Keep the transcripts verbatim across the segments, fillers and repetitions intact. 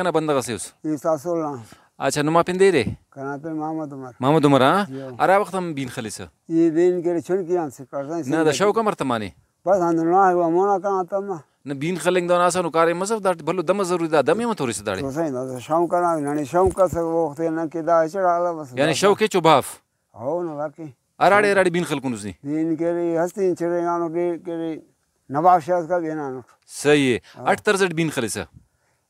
نا بندغ اسے اس؟ ای ساسول نا۔ اچھا، نما پن دے رے؟ کنا پن محمد عمر۔ محمد عمر، ہاں؟ جی ہاں۔ ہرا وخت ہم بین خلیسہ؟ ای بین کرے چنکی آن سے کرسا۔ نہ، دا شوق امر تمانے؟ بس ہندن نا ہوا مونا کنا تما۔ نہ، بین خلنگ دہن آسانو کاریم مس اف، داٹی بھلو دم اس ضروری، دا دم ہم توریسہ داڑے۔ تو صحیح نا، شوق کنا، ننے شوق اس وخت نا کہ دا چڑھا لا بس۔ یعنی دا شوق ہچو بھاف؟ ہو نا، واقعی۔ ہراڑے ہراڑے بین خلکنس نی؟ بین کرے ہستین چڑینگانو کہ کرے نواب شاہ کا بینانٹ۔ صحیح ہے۔ ہاں۔ اٹ طرز اٹ بین خلیسہ؟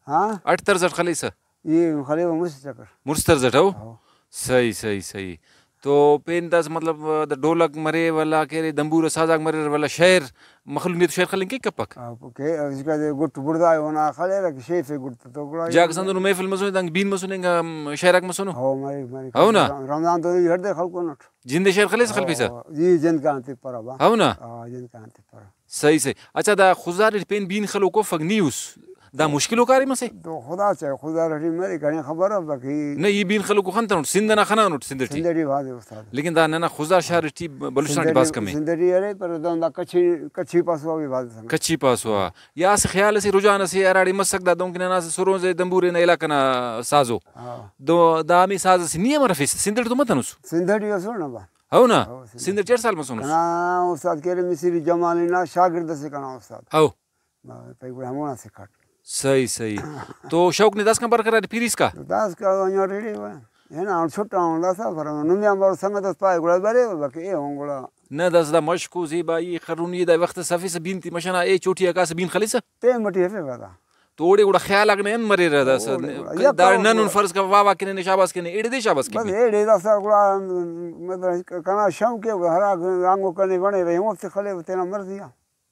ہاں؟ اٹ طرز اٹ خلیسہ؟ ای خلیوہ مست چکر۔ مست طرز اٹ ہو؟ ہاں۔ صحیح، صحیح، صحیح۔ تو پین داسہ مطلب دا ڈولک مرے ولا کہ ارے دمبورہ سازاک مریر ولا شئیر مخلوق نے تو شئیر خلنگ کیک کپک؟ آ، کہ اسکا دے گٹ بڑزا اونا خلیرہ کہ شیفے گٹ تو گڑا جاگہ سندنو محفل مسنے، دانگ بین مسنے، انگا شئیر آک مسنو؟ ہو، مریک، مریک۔ ہو نا؟ رمضان تو ہڑدے خلکونٹ۔ جندے شئیر خلیسہ خلپیسہ؟ ہو، جی، جند کان تپرہ با۔ ہو نا؟ ہاں، جند کان تپرہ۔ صحیح، صحیح۔ اچھا، دا خضدار ٹی پین بین خلوک افک نی اس، دا مشکل ءُ کاریم اسے؟ تو خدا چاہے، خضدار ٹی مرے، کنے خبر افک ای۔ نہ، ای بین خلوکو خنتنٹ، سندھ ئنا خنانٹ، سندھ ٹی۔ سندھ ٹی بھاز ءِ استاد۔ لیکن دا ننا خضدار شار ٹی بلوچستان ٹی بھاز کم ءِ۔ سندھ ٹی ارے، پر دہن دا کچھی، کچھی پاسوا بھی بھاز ءِ۔ کچھی پاسوا۔ یا اسہ خیال اسے، رجحان اسے ہراڑے مسک، دا دہنکہ ننا اسہ سرونز ءِ دمبورے نا علاقہ نا سازو۔ ہاں۔ دو، دا ہمے ساز اسے نی امر افیس، سندھ ٹی تو متنس؟ سندھ ٹی اسر نا با۔ ہو نا؟ ہو، سندھ۔ سندھ ٹی ہر سال مسونس؟ کنا استاد کہ ارے مصری جمالی نا شاگرد اسے کنا استاد۔ ہو۔ پائے گڑا ہمونا سکھاٹ۔ صحیح، صحیح۔ تو شوق نے داسکان برقرار پیری اسکا؟ داسکا انگا ریڑی و۔ ہنا ہن چھٹا ہن داسا پر نمے آن بارو سنگت اس پائے گڑا برے و بلکہ اے ہن گڑا۔ نہ داسا دا مشق و زیبائی خرونی دا وخت اس ہفیسہ بین تے مشنا اے چوٹی آ کاسہ بین خلیسہ؟ پین مٹی ہفیفہ دا۔ تو اوڑے گڑا خیال آک نے انت مریرہ داسا؟ اوڑے گڑا یک داڑے نن ہن فرض کر واہ واہ کنے نے شاباس کنے ایڑے دے شاباس بس کنے۔ ایڑے داسا گڑا مطلب کنا شوق ءِ ہرا رانگو کنے بنے رہے ہوں افتے خلیو تینا مرضی آ۔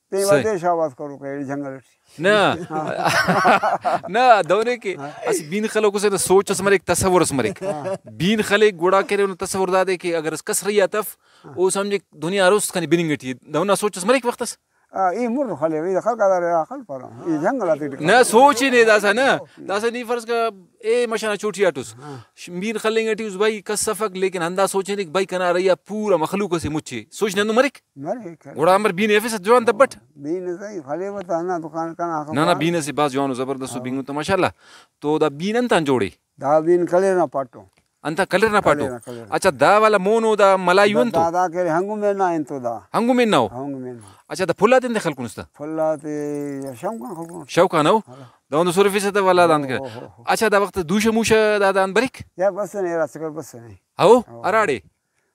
پین صحیح۔ ودے شاباس کروکا ایڑے جنگل ٹی۔ نہ۔ ہاں۔ نہ، دہنے کہ ہاں۔ اسہ بین خلوکو سے نا سوچ اس مریک، تصور اس مریک۔ ہاں۔ بین خلیک گڑا کرے اونا تصور دادے کہ اگر اس کس رہی آ تف، ہاں۔ او سمجھک دنیا ہر است کنے بننگ ٹی ءِ۔ دہنا سوچ اس مریک وخت اس؟ آ، ای مر خلیو، ای خلق آ دارے آ خل پارہ۔ ای جنگل آتے ٹی نہ، سوچ ہی نے داسا نہ۔ داسا نی فرض کر اے مشانا چوٹی آٹوس۔ ہاں۔ ش-، بین خلنگ ٹی اس بھائی کس افک، لیکن ہندا سوچنک بھائی کنا رہی آ پورا مخلوق اسے مچے۔ سوچ نے ہندن مریک؟ مریک۔ گڑا امر بین افیسہ جوان دبٹ؟ بین صحیح خلیوہ تا ہندا دکان کنا نہ، نہ، بین اسے بھاز جوان و زبردست و ہاں۔ بنگن تا ماشاءاللہ۔ تو دا بین انتان جوڑے؟ دا بین کلیر نا پاٹو۔ انتان کلیر نا پاٹو؟ کلیر نا، کلیر نا۔ اچھا، دا والا مون و دا ملائی دا، انتو؟ دا، دا کہ ہنگو مین نا انتو دا۔ ہنگو مین نا او؟ ہنگو مین نا۔ اچھا، دا پھل آتے اندے خلکنس تا؟ پھل آتے شوق آن خلکنس۔ شوق آن او؟ ہاں۔ دا اندو سرفیسہ تا والا دانت کرے۔ او، او، او۔ اچھا، دا وخت دوشہ موشہ دا دان بریک؟ یا بس نے، راست کر بس نے۔ ہو؟ ہو۔ ہراڑے؟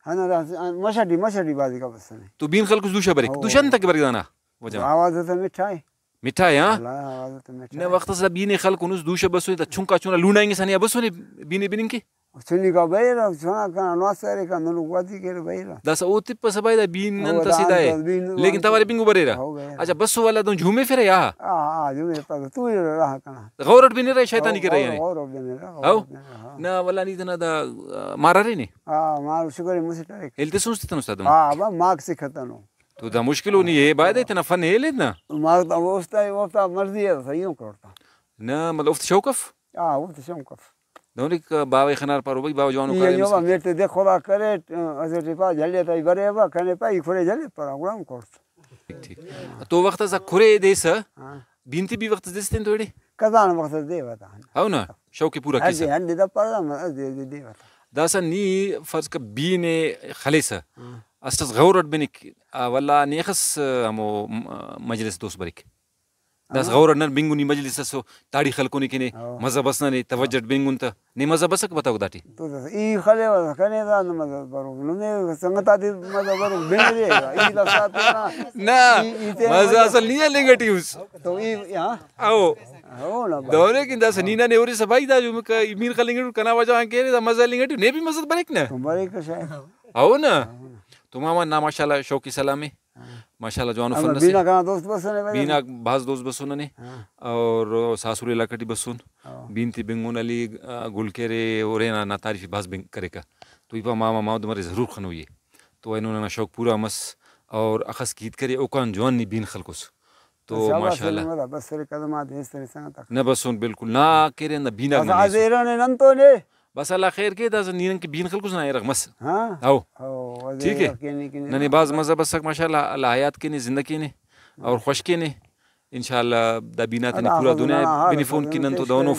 ہندا مش ٹی، مش ٹی بازی کا بسنے۔ تو بین خلکس دوشہ بریک؟ ہو۔ دوشہ انتکہ بریک دانا وجہ؟ آواز تو مٹھا ءِ۔ مٹھا ءِ، ہاں؟ اللہ، آواز تو مٹھا نہ، ءِ۔ وخت اس دا بینے خلکنس دوشہ بسونے، دا چنکا چنا لونڈائنگسا نے آ بسونے بینے بننگ کے؟ چنکا بریرہ، چنا کنا نواسہ ارے کنا ننو گواتی کیرہ بریرہ۔ داسا او تپسہ بھائی دا بین او انت دا اسے دا ءِ۔ انت بین لیکن انت توارے بنگو بریرہ۔ ہو بریرہ۔ اچھا، بسو والا دہن جھومیفرہ یا؟ آ، آ، جھومیفرہ، تو راہ کنا۔ غور اٹ بنرہ، شیطانی کرہ غور، یعنی؟ غور اٹ بنرہ، غور ہو؟ اٹ بنرہ، ہاں۔ نہ، ولا نی تینا دا، آ، مار ارے نے؟ آ، مار شکر ءِ مسٹ ارے۔ ہیل تسنس تتنس تا دہن؟ آ، با، ماک سکھتنو۔ تو دا مشکل ءِ نی، اے باید اے تینا فن ہیل ایت نا۔ مار تا اوفتا، اوفتا مرضی ءِ، صحیح ہوں کرتا۔ نہ، مطلب اوفتے شوق اف؟ آ، اوفتے شوق اف۔ دہنک باوہ خنار پارو بھئی، باوہ جوانو ای کاریم ایو اسکے۔ میرتے دے خدا کرے، اسے ٹی پا جھلے تا ای برے با، کنے پا ای کھرے جھلے پرا، گڑا ہم کرت۔ ٹھیک، ٹھیک۔ تو وخت اسا کھرے دیسہ، ہاں۔ بینتے بھی وخت اس دیس تین تو ایڑے؟ کزان وخت اس دے وتا۔ ہو نا، شوق ءِ پورا کیسہ۔ ہنڈے، ہنڈے دا پرا، ہنڈے دے وتا۔ داسا نی فرض کر بین ءِ خلیسہ، ہاں۔ اسٹ اس غور اٹ بنک، آ، ولا نی اخس، آ، ہمو، م-، مجلس دوست بریک۔ داسہ ہاں۔ غور اٹ نن بنگنی مجلس اس و تاڑی خلکونی کنے، ہاں۔ مزہ بس ننے توجہ اٹ بنگن تہ۔ نے مزہ بسک بتاؤ داٹی؟ تو داسہ ای خلیوہ کنے دا نہ مزہ بروک۔ نمے سنگت آتے مزہ بروک بنگرے۔ ای داسہ تینا نہ، ای، ای تینا مزہ مزہ اصل نی ہلنگ ٹی اس۔ تو ای، ہاں۔ او۔ ہو نا بھائی۔ دورے کن داسہ نی ننے ہورے سبائی دا جو مکہ ای مین خلنگ ٹی کنا وجہ آن کیرے دا مزہ ہلنگ ٹی نے بھی مزہ بریک نہ۔ تو بریک شاید۔ ہو نا۔ ہاں۔ تو ماما نا ماشاءاللہ شوقی سلام ہے۔ ہاں۔ ماشاءاللہ جوانو ہاں، فن اسے۔ بینا کنا دوست بسنے بھائی۔ بینا بھاز دوست بسون ننے۔ ہاں۔ اور ساسول علاقہ ٹی بسون۔ ہاں۔ بین تے بنگن علی، آ، گل کرے اور اینا نا تعریف بھاز بنگ کریکہ۔ تو ای پا ماما محمد عمر ضرور خنوئی ہے۔ تو اینو ننا شوق پورا مس اور اخس کہ ہیت کرے اوکان جوان نی بین خلکس۔ تو شاباش ماشاءاللہ۔ نمرہ بس سر قدم آتے اس طرح سنگت آک۔ نہ بسون بالکل۔ نا کرے نہ بینا بس ننے آ ایسون۔ زیرہ نے نن تو نے۔ بس اللہ خیر کے، داسہ نی نن کہ بین خلکس نا ایرغ مس۔ ہاں۔ ہو۔ ہو، ٹھیک ہے۔ ایرغ کینی کینی ننے نا۔ بھاز مزہ بسک ماشاءاللہ، اللہ حیات کینے، زندہ کینے اور خوش کینے۔ انشاءاللہ دا بینا تینے اللہ پورا خود دنیا نا حال بنفون کہ نن تو دہنو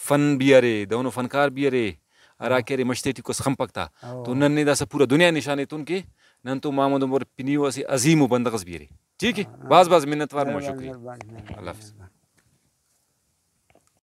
فن بھی ارے، دہنو فنکار بھی ارے، ہرا کہ ارے مش تیٹی کس خنپک تا۔ تو نن نے داسہ پورا دنیا نشان ایتون کہ نن تو محمد عمر پنی و اسہ عظیم و بندغ اس بھی ارے۔ ٹھیک ہے، بھاز بھاز منت وار، مہربانی، شکریہ۔ مہربانی، مہربانی، اللہ حافظ۔ مہربانی۔